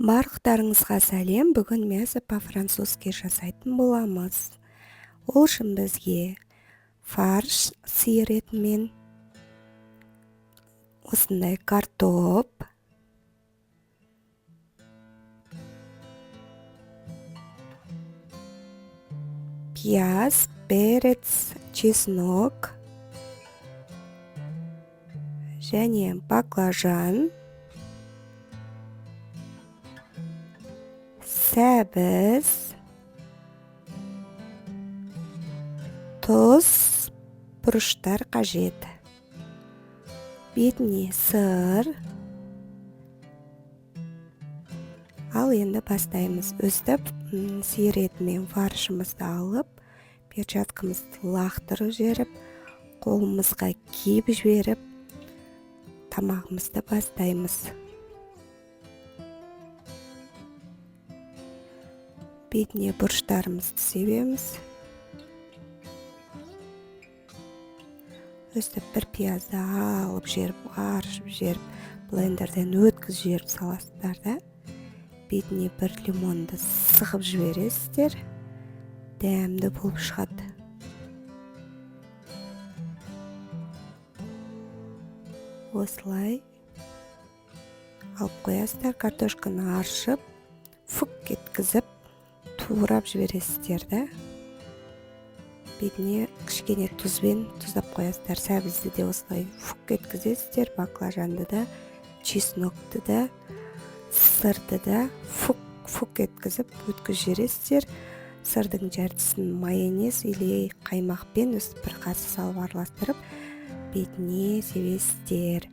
Барлықтарыңызға сәлем. Бүгін мясо по-французски жасайтын боламыз. Ол үшін бізге фарш сиыр етімен, осындай картоп, пияз, перец, чеснок және баклажан, сәбіз, тұз, бұрыштар қажет. Бетіне сыр. Ал енді бастаймыз. Өстіп сиыр етімен фаршымызды алып, перчаткамызды лақтырып жіберіп, қолымызға киіп жіберіп, тамағымызды бастаймыз. Бетіне бұрыштарымызды себеміз. Өстіп бір пиязды алып жеріп, аршып жеріп, блендерден өткізіп жіберіп саласыздар да, бетіне бір лимонды сығып жібересіздер, дәмді болып шығады. Осылай алып қоясыздар, картошканы аршып, фук еткізіп, турап жібересіздер да, бетіне кішкене тұзбен тұздап қоясыздар. Сәбізді де осылай фук еткізесіздер, баклажанды да, чеснокты да, сырды да фук фук еткізіп өткізіп жібересіздер. Сырдың жартысын майонез или қаймақпен өстіп бір қасық салып араластырып бетіне себесіздер.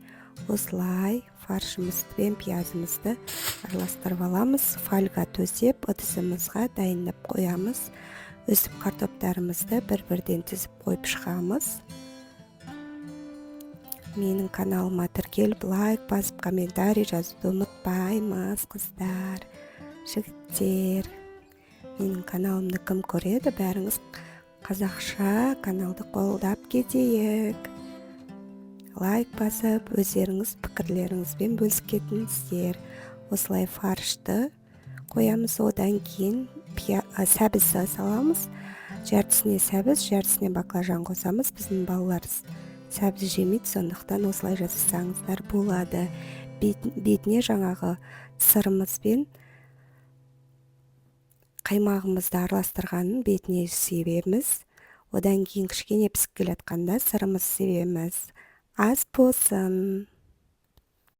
Осылай фаршымызды пен пиязымызды араластырып аламыз. Фольга төсеп ыдысымызға дайындап қоямыз. Өстіп картоптарымызды бір-бірден тізіп қойып шығамыз. Менің каналыма тіркеліп, лайк басып, комментарий жазуды ұмытпаймыз, қыздар, жігіттер. Менің каналымды кім көреді, бәріңіз қазақша каналды қолдап кетейік. Лайк басып, өздеріңіз пікірлеріңізбен бөлісіп кетіңіздер. Осылай фаршты қоямыз, одан кейін сәбіз саламыз. Жартысіне сәбіз, жартысіне баклажан қосамыз. Біздің балалар сәбіз жемейді, сондықтан осылай жасасаңыздар болады. Бетіне жаңағы сырымыз бен қаймағымызды араластырғанын бетіне себеміз. Одан кейін кішкене пісіп келе жатқанда сырымыз себеміз. Ас болсын.